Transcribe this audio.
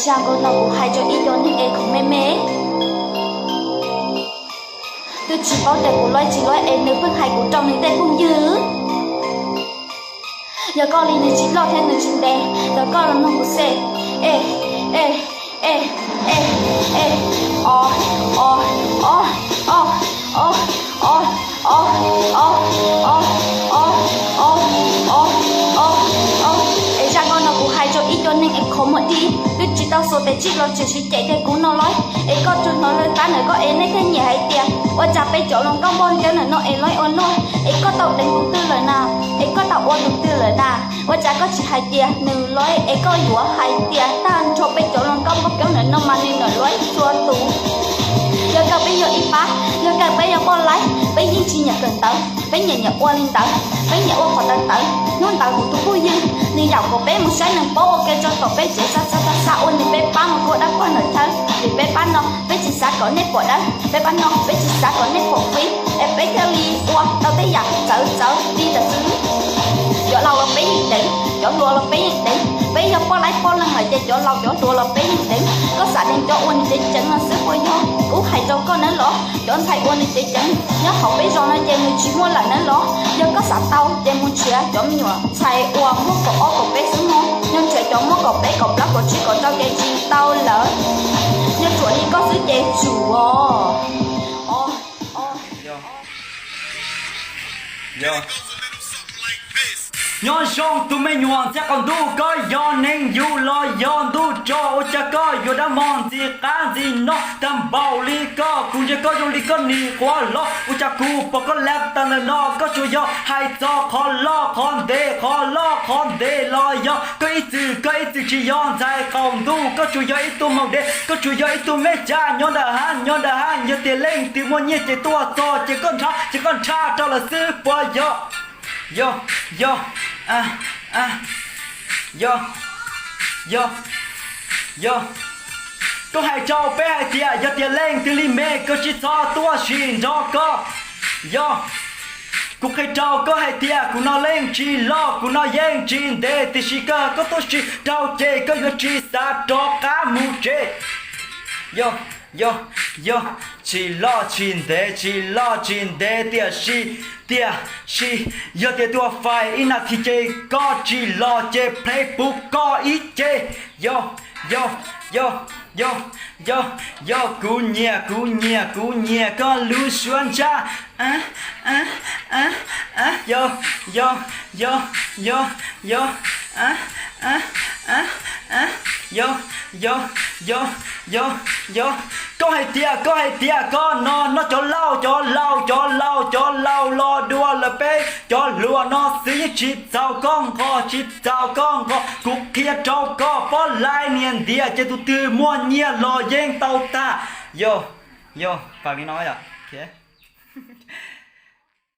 Zaj nkauj no kuv hais rau ib co neeg es khoom me me, twb tsis paub tias kuv loj tsis loj es nws pheej hais kuv rau nws tej phooj ywg. Yog koj li nws tsis loj thiab nws tsis ntev, yog koj los nug kuv xwb. E, e, e, e, e, o, o, o, o, o, o, o, o, o, o, o, o, o, o. Es zaj nkauj no kuv hais rau ib co neeg es khoom muag dib, twb tsis tau xuas tes tsij los tseem sib cem tias kuv no loj, es koj tsuas hnov lawv tab ntawm koj es nej thiaj nyiam hais tias ua cas peb cov hluas nkauj npog ncawv ntawm no es loj ua luaj, es koj tau deev tus twg lawm na, es koj tau ua tus twg lawm na, ua cas koj tsis hais tias nws loj es koj yuav hais tias tag nrho peb cov hluas nkauj npog ncawv ntawm no mas nws niam loj txhua tus. Yog kawg peb yog ib pab, yog kawg peb yog poj laib, peb yeej tsis nyiam kawm ntawv, peb nyiam nyiam ua li ntawd, peb nyiam ua qhov tawv tawv. Hnub ntawd kuv tus phooj ywg nws yaum kom peb mus saib neeg paub ua ke rau tom peb tsev, xa xa xa xa ua nws peb pab mus kua dab pog ntawm chaw, vim peb pab no peb tsis xav kom nej pom dawb, peb pab no peb tsis xav kom nej pom fib, es peb thiaj li ua tau tej yam txawv txawv li ntawd xwb. Cov laus los peb yeej deev, cov hluas los peb yeej deev, peb yog poj laib poj leeg lawm ces cov laus cov hluas los peb yeej deev. Koj xav deev cov ua nws tseem ceev no xwb puas yog? Kuv hais rau koj nawb los, cov ntxhais ua nws tseem ceev nyob hauv peb zos no ces nws tsis muaj lawm nawb los. Yog koj xav tau ces mus nrhiav cov me nyuam ntxhais uas muaj kaum ob kaum peb xwb mog, yog nrhiav cov muaj kaum peb kaum plaub kaum tsib kaum rau ces tsis tau lawm. Yog tsuam li koj xwb ces tsum os. Nyob zoo tus me nyuam ntxhais qaum ntuj, koj yog neeg yug los yog ntuj tso, ua cas koj yuav dab mog ntxim qab ntxim no tag npaum li koj? Kuv ntsia koj zoo li koj nim quav hlo, ua cas kuv pom koj lab tas ntawm no koj tsuas yog hais txog qhov loj qhov ntev, qhov loj qhov ntev los yog koj ib txwm, koj ib txwm tsis yog ntxhais qaum ntuj, koj tsuas yog ib tug maum dev, koj tsuas yog ib tug me tsaj nyob nram hav, nyob nram hav. Yog tias leej twg muaj nyiaj ces tuaj txog ces koj nrhav, ces koj nrhav rau lawv xwb puas yog? Yog, yog, yog, yog, yog. Koj hais rau peb hais tias yog tias leej twg li me koj tsis txhob tuaj sim nrog koj. Yog, kuv qhia rau koj hais tias kuv no leej tsis loj, kuv no yeej tsis ntev, tiam sis koj, koj tuaj sim rau ces koj yuav tsis xav rov qab mus tsev. Yog, yog, yog, tsis loj tsis ntev, tsis loj tsis ntev, tiam sis, tiam sis yog tias tua fais ib nas this ces koj tsis los ces plhev puv koj ib ce. Yog, yog, yog, yog, yog, yog, kuv nyiam, kuv nyiam, kuv nyiam koj lub suab ntsaj. Yog, yog, yog, yog, yog, yog, yog, yog, yog, yog, yog. Koj hais tias, koj hais tias koj no noj cov laus, cov laus, cov laus, cov laus los dua lawm, peb cov hluas no xwb yeej tsis txaus koj nqos, tsis txaus koj nqos. Kuv qhia rau koj, pob laib niag ntiav ces tus twg muaj nyiaj los yeej tau tag. Yog, yog, pam li no yom.